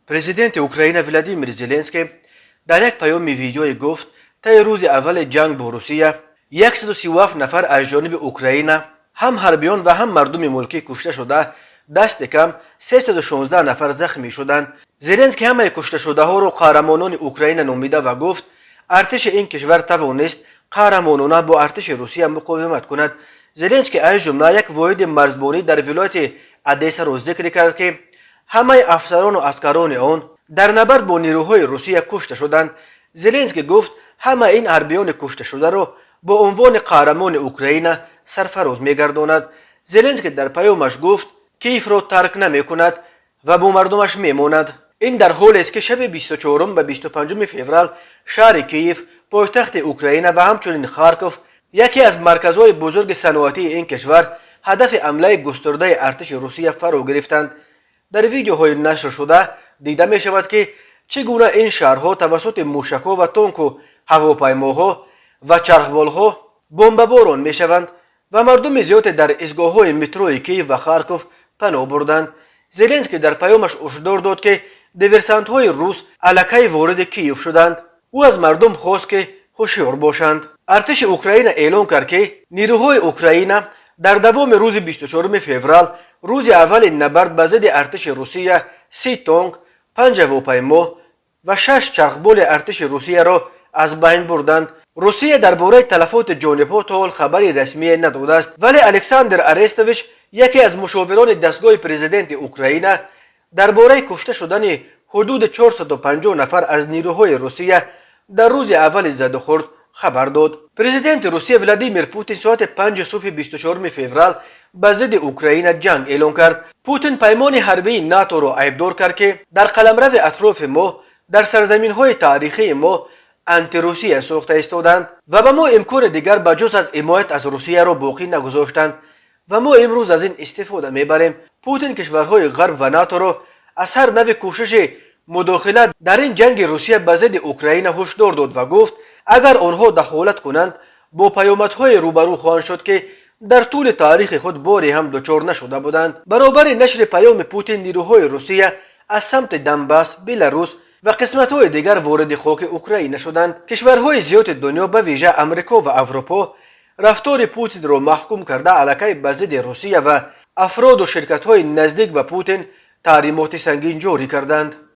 Президенти Украина Владимир Зеленский дар як паёми видеоӣ гуфт, таи рӯзи аввали ҷанг бо Русия 137 нафар аз ҷониби Украина, ҳам ҳарбиён ва ҳам мардуми мулкӣ, кушта шуда, дасти кам 316 нафар захмӣ шуданд. Зеленский ҳамаи кушташудаҳоро қаҳрамонони Украина номида ва гуфт, артиши ин кишвар тавонист қаҳрамонона бо артиши Русия муқовимат кунад. Зеленский аз ҷумла як воҳиди марзбонӣ дар вилояти Одессаро зикр кард, ки ҳамаи афсарону аскарони он дар набард бо нерӯҳои Русия кушта шуданд. Зеленский гуфт, ҳама ин ҳарбиёни кушташударо бо унвони қаҳрамони Украина сарфароз мегардонад. Зеленский дар паёмаш гуфт, Киевро тарк намекунад ва бо мардумаш мемонад. Ин дар ҳолест, ки шаби 24 ба 25 феврал шаҳри Киев, пойтахти Украина, ва ҳамчунин Харков, яке аз марказҳои бузурги саноатии ин кишвар, ҳадафи ҳамлаи густурдаи артиши Русия фаро гирифтанд. Дар видеоҳои нашршуда дида мешавад, ки чӣ гуна ин шаҳрҳо тавассути мушакҳо ва тонку, ҳавопаймоҳо ва чархболҳо бомбаборон мешаванд ва мардуми зиёде дар истгоҳҳои метрои Киев ва Харков паноҳ бурданд. Зеленский дар паёмаш ҳушдор дод, ки диверсантҳои рус аллакай вориди Киев шуданд. Ӯ аз мардум хост, ки ҳушёр бошанд. Артиши Украина эълон кард, ки нерӯҳои Украина дар давоми рӯзи 24 феврал, рӯзи аввали набард ба зидди артиши Русия, 30 тонк, панҷ ҳавопаймо ва шаш чархболи артиши Русияро аз байн бурданд. Русия дар бораи талафоти ҷонибҳо то ҳол хабари расмие надодааст, вале Александр Арестович, яке аз мушовирони дастгоҳи президенти Украина, дар бораи кушта шудани ҳудуди 450 нафар аз нерӯҳои Русия дар рӯзи аввали задухӯрд хабар дод. Президенти Русия Владимир Путин соати 5 субҳи 24 феврал ба зидди Украина ҷанг эълон кард. Путин паймони ҳарбии НАТОро айбдор кард, ки дар қаламрави атрофи мо, дар сарзаминҳои таърихии мо антирусия сохта истоданд ва ба мо имкони дигар ба ҷуз аз ҳимоят аз Русияро боқӣ нагузоштанд ва мо имрӯз аз ин истифода мебарем. Путин кишварҳои Ғарб ва НАТОро аз ҳар нави кӯшиши мудохила дар ин ҷанги Русия ба зидди Украина ҳушдор дод ва гуфт, агар онҳо дахолат кунанд, бо паёмадҳое рӯбарӯ хоҳанд шуд, ки дар тӯли таърихи худ боре ҳам дучор нашуда буданд. Баробари нашри паёми Путин, нерӯҳои Русия аз самти Донбасс, Беларус ва қисматҳои дигар вориди хоки Украина шуданд. Кишварҳои зиёди дунё, ба вижа Амрико ва Аврупо, рафтори Путинро маҳкум карда, аллакай ба зидди Русия ва афроду ширкатҳои наздик ба Путин таҳримоти сангин ҷорӣ карданд.